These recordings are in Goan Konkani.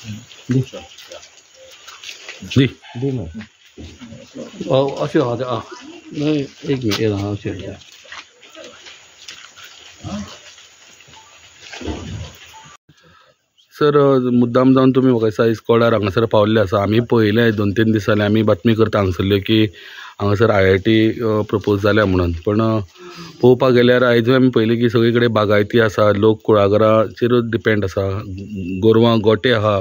जी अशें आहा एक मिनट अशें सर मुद्दाम जावन तुमी म्हाका दिसता इस्कोडार हांगासर पावल्ले आसा. आमी पळयलें 2-3 दिसांनी आमी बातमी करता हांगसरल्यो की हांगासर IIT propose जाल्या म्हणून, पण पळोवपाक गेल्यार आयजूय आमी पळयलें की सगळे कडेन बागायती आसा, लोक कुळागराचेरूच डिपेंड आसा, गोरवां गोटे आहा.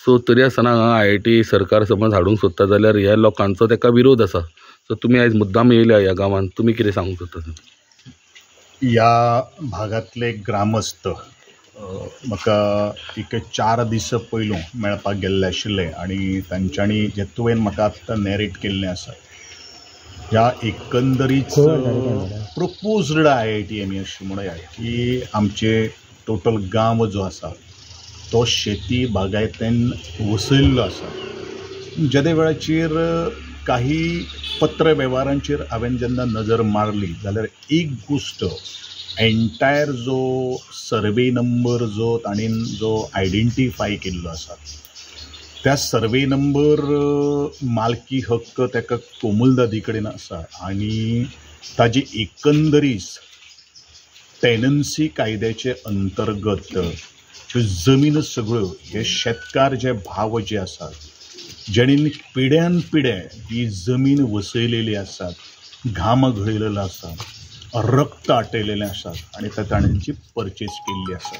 सो तरी आसतना हांगा IIT सरकार समज हाडूंक सोदता जाल्यार ह्या लोकांचो ताका विरोध आसा. सो तुमी आयज मुद्दाम येयल्या ह्या गांवांत, तुमी कितें सांगूंक सोदता? ह्या भागांतले ग्रामस्थ म्हाका एक 4 दीस पयलू मेळपाक गेल्ले आशिल्ले आनी तांच्यांनी जे तुवें म्हाका आत्तां नॅरेट केल्लें आसा ह्या एकंदरीत प्रपोज्ड IIT आमी अशें म्हणुया की आमचे टोटल गांव जो आसा तो शेती बागायतेन वसयल्लो आसा. जेदे वेळाचेर काही पत्र वेव्हारांचेर हांवें जेन्ना नजर मारली जाल्यार एक गोश्ट एन्टायर जो सर्वे नंबर जो ताणें जो आयडेंटिफाय केल्लो आसा त्या सर्वे नंबर मालकी हक्क ताका कोमुलदादी कडेन आसा आनी ताजी एकंदरीत टेनन्सी कायद्याचे अंतर्गत ज्यो जमीन सगळ्यो हे शेतकार जे भाव जे आसात जेणेन पिढ्यान पिढ्या ही जमीन वसयलेली आसात, घाम घळयलेलो आसा, रक्त आटयलेलें आसा आनी ताणें परचेस केल्ली आसा.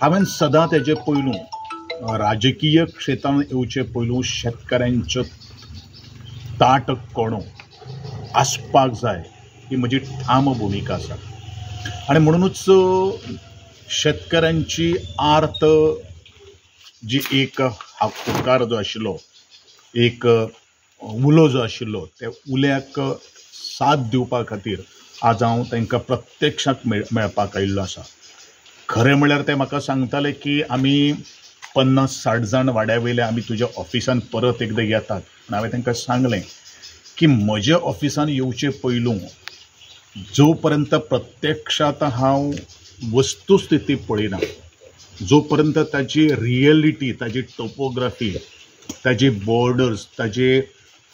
हांवें सदां तेजे पयलू राजकीय क्षेत्रांत येवचे पयलू शेतकाऱ्यांचो ताट कोणो आसपाक जाय ही म्हजी ठाम भुमिका आसा आनी म्हणुनूच शेतकाऱ्यांची आर्त जी एक हक्कार जो आशिल्लो, एक उलो जो आशिल्लो त्या उल्याक साथ दिवपा खातीर आज हांव तांकां प्रत्यक्षात मेळपाक आयिल्लो आसा. खरें म्हळ्यार ते म्हाका सांगताले की आमी 50-60 जाण वाड्या वयले आमी तुज्या ऑफिसान परत एकदां येतात. आनी हांवें तांकां सांगलें की म्हज्या ऑफिसान येवचे पयलू जो पर्यंत प्रत्यक्षात हांव वस्तुस्थिती पळयना, जो पर्यंत ताजी रियलिटी, ताजी टोपोग्राफी, ताजी बॉर्डर्स, ताजे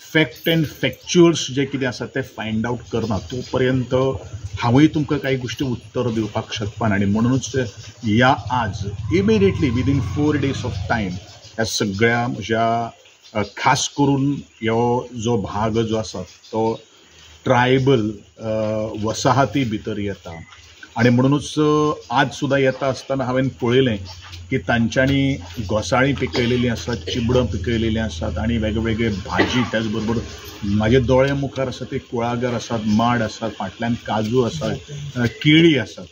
फॅक्ट अँड फॅक्च्युअल्स जे कितें आसा ते फायंड आवट करना तो पर्यंत हांवूय तुमकां कांय गोश्टी उत्तर दिवपाक शकपाना. आनी म्हणुनूच ह्या आज immediately within 4 days of time ह्या सगळ्या म्हज्या खास करून ह्यो जो भाग जो आसा तो ट्रायबल वसाहती भितर येता आनी म्हणुनूच आज सुद्दां येता आसतना हांवें पळयलें की तांच्यांनी घोसाळीं पिकयलेलीं आसात, चिबडां पिकयलेलीं आसात आनी वेगवेगळे भाजी, त्याच बरोबर म्हाजे दोळे मुखार आसा ते कुळागर आसात, माड आसात, फाटल्यान काजू आसात, केळी आसात.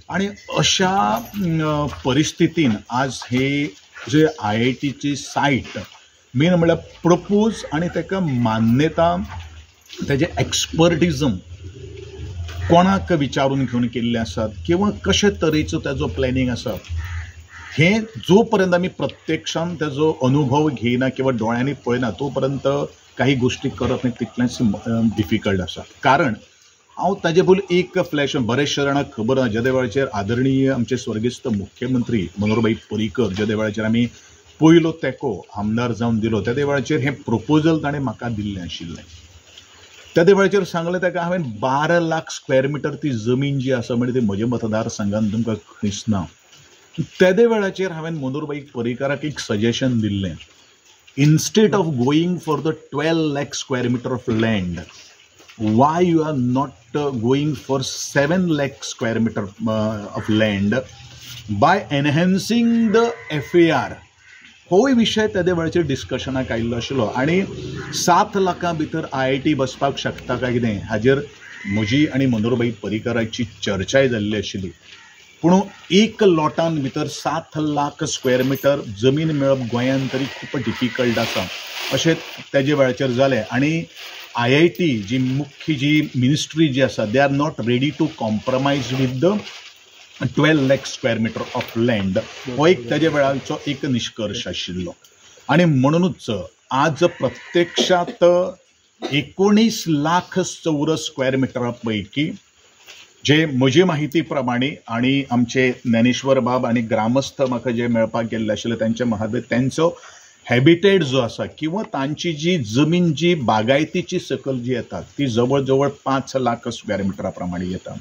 आनी अशा परिस्थितीन आज हे जे IITची सायट मेन म्हळ्यार प्रपोज आनी ताका मान्यता, ताजें एक्सपर्टिजम कोणाक विचारून घेवन केल्लें आसात किंवा कशे तरेचो ताजो प्लॅनिंग आसा हें जो पर्यंत आमी प्रत्यक्षान ताजो अनुभव घेयना किंवा दोळ्यांनी पळयना तो पर्यंत काही गोश्टी करप हें तितलेंच डिफिकल्ट आसा. कारण हांव ताजे पयलीं एक फ्लॅश बरेचशे जाणांक खबर ना, जेदे वेळाचेर आदरणीय आमचे स्वर्गेस्त मुख्यमंत्री मनोहरभाई पर्रीकर जेदे वेळाचेर आमी पयलो तेंको आमदार जावन दिलो तेदे वेळाचेर हें प्रपोजल ताणें म्हाका दिल्लें आशिल्लें. तेदे वेळाचेर सांगलें ताका हांवें 12 लाख स्क्वेअर मिटर ती जमीन जी आसा म्हणजे ती म्हज्या मतदारसंघान तुमकां खंयच ना. तेदे वेळाचेर हांवें मनोहरभाई पर्रीकराक एक सजेशन दिल्लें, instead of going for the 12 lakh square meter of land, why you are not going for 7 lakh square meter of land by enhancing the FAR. होय विशय तेदे वेळाचेर डिस्कशनाक आयिल्लो आशिल्लो आनी 7 लाखां भितर IIT बसपाक शकता काय कितें हाजेर म्हजी आनी मनोहरभाई पर्रीकराची चर्चाय जाल्ली आशिल्ली. पूण एक लॉटान भितर 7 लाख स्क्वेअर मिटर जमीन मेळप गोंयांत तरी खूब डिफिकल्ट आसा अशें तेजे वेळाचेर जालें. आनी IIT जी मुख्य जी मिनिस्ट्री जी आसा they are not ready to compromise with the 12 lakh square meter of land हो एक तेजे वेळाचो एक निश्कर्श आशिल्लो. आनी म्हणुनूच आज प्रत्यक्षात 19 लाख चौरस स्क्वेअर मिटरा पैकी जे म्हजे माहिती प्रमाणे आनी आमचे ज्ञानेश्वर बाब आनी ग्रामस्थ म्हाका जे मेळपाक गेल्ले आशिल्ले तांचे महादे तांचो हॅबिटेट जो आसा किंवा तांची जी जमीन जी बागायतीची सकल जी येता ती जवळ जवळ 5 लाख स्क्वेअर मिटरा प्रमाणे येता.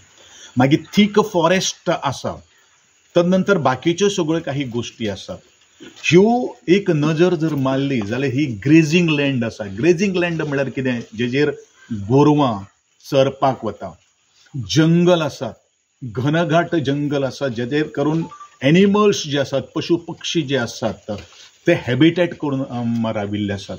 मागीर थीक फॉरेस्ट आसा, तदनंतर बाकीच्यो सगळ्यो काही गोश्टी आसात. ह्यो एक नजर जर मारली जाल्यार ही ग्रेजींग लँड आसा. ग्रेजींग लँड म्हळ्यार कितें, जेजेर गोरवां चरपाक वता, जंगल आसात, घनघाट जंगल आसा, जेजेर करून एनिमल्स जे आसात, पशु पक्षी जे आसात ते हॅबिटेट करून राविल्ले आसात.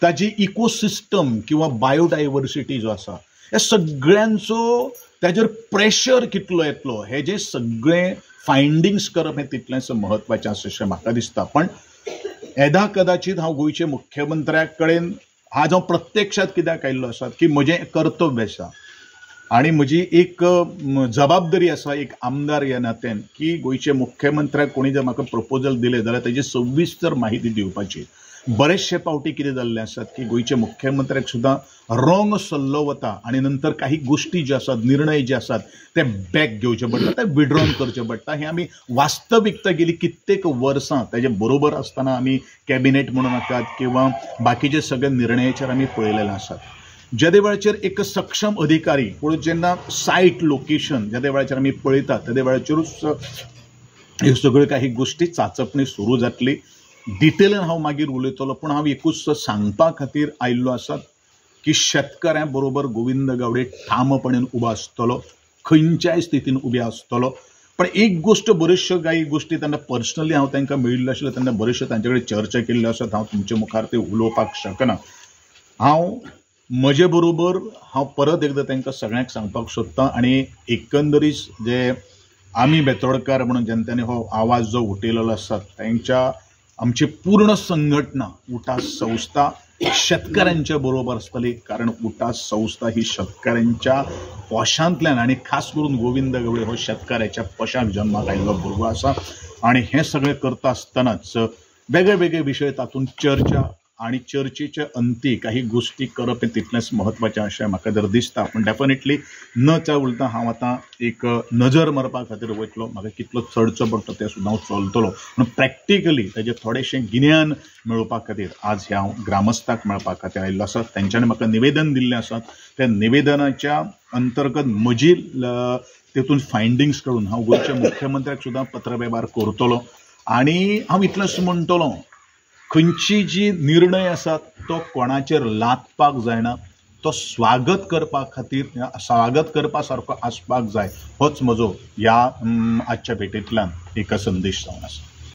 ताजी इकोसिस्टम किंवा बायोडायवर्सिटी जो आसा ह्या सगळ्यांचो ताजेर प्रेशर कितलो येतलो हे जे सगळें फायंडिंग्स करप हें तितलेंच म्हत्वाचें आसा अशें म्हाका दिसता. पण येदा कदाचित हांव गोंयचे मुख्यमंत्र्या कडेन आज हांव प्रत्यक्षात कित्याक आयिल्लो आसा की म्हजें कर्तव्य आसा आनी म्हजी एक जबाबदारी आसा एक आमदार ह्या नात्यान की गोंयचे मुख्यमंत्र्याक कोणी जर म्हाका प्रपोजल दिलें जाल्यार ताजी सविस्तर माहिती दिवपाची. बरेचशे पावटी कितें जाल्लें आसात की गोंयचे मुख्यमंत्र्याक सुद्दां रॉंग सल्लो वता आनी नंतर काही गोश्टी ज्यो आसात, निर्णय जे आसात ते बॅक घेवचे पडटा, ते विड्रॉन करचे पडटा. हें आमी वास्तविकता गेली कित्येक वर्सां ताजे बरोबर आसतना आमी कॅबिनेट म्हणूं नाकात किंवा बाकीचे सगळे निर्णयाचेर आमी पळयलेले आसात. जेदे वेळाचेर एक सक्षम अधिकारी पूण जेन्ना सायट लोकेशन जेदे वेळाचेर आमी पळयतात तेदे वेळाचेरूच ह्यो सगळ्यो काही गोश्टी चाचपणी सुरू जातली. डिटेलान हांव मागीर उलयतलो, पूण हांव एकूच सांगपा खातीर आयिल्लो आसा की शेतकऱ्यां बरोबर गोविंद गावडे ठामपणान उबो आसतलो, खंयच्याय स्थितीन उबे आसतलो. पण एक गोश्ट बऱ्योचश्यो काही गोश्टी तेन्ना पर्सनली हांव तांकां मेळिल्लो आशिल्लो तेन्ना बऱ्योचश्यो तांचे कडेन चर्चा केल्ल्यो आसात. हांव तुमचे मुखार ते उलोवपाक शकना. हांव म्हजे बरोबर हांव परत एकदां तांकां सगळ्यांक सांगपाक सोदतां आनी एकंदरीत जे आमी बेतोडकार म्हणून जनतेने हो आवाज जो उठयलेलो आसा तांच्या आमची पूर्ण संघटना उटा संस्था शेतकऱ्यांच्या बरोबर आसतली, कारण उटा संस्था ही शेतकऱ्यांच्या पोशांतल्यान आनी खास करून गोविंद गावडे हो शेतकऱ्याच्या पोशाक जन्माक आयिल्लो भुरगो आसा. आनी हें सगळें करता आसतनाच वेगळे वेगळे विशय तातूंत चर्चा आनी चर्चेच्या अंती काही गोश्टी करप हें तितलेंच म्हत्वाचें अशें म्हाका जर दिसता. पूण डेफिनेटली न चावलता हांव आतां एक नजर मारपा खातीर वयतलो, म्हाका कितलो चडचो पडटा तें सुद्दां हांव चलतलो, पूण प्रॅक्टिकली ताजें थोडेशें गिन्यान मेळोवपा खातीर आज ह्या हांव ग्रामस्थाक मेळपा खातीर आयिल्लो आसा. तांच्यांनी म्हाका निवेदन दिल्लें आसा, त्या निवेदनाच्या अंतर्गत म्हजी तेतून फायंडिंग्स काडून हांव गोंयच्या मुख्यमंत्र्याक सुद्दां पत्रवेव्हार करतलो. आनी हांव इतलेंच म्हणटलो, खंयची जी निर्णय आसा तो कोणाचेर लादपाक जायना, तो स्वागत करपा खातीर स्वागत करपा सारको आसपाक जाय, होच म्हजो ह्या आजच्या भेटेंतल्यान एक संदेश जावन आसा.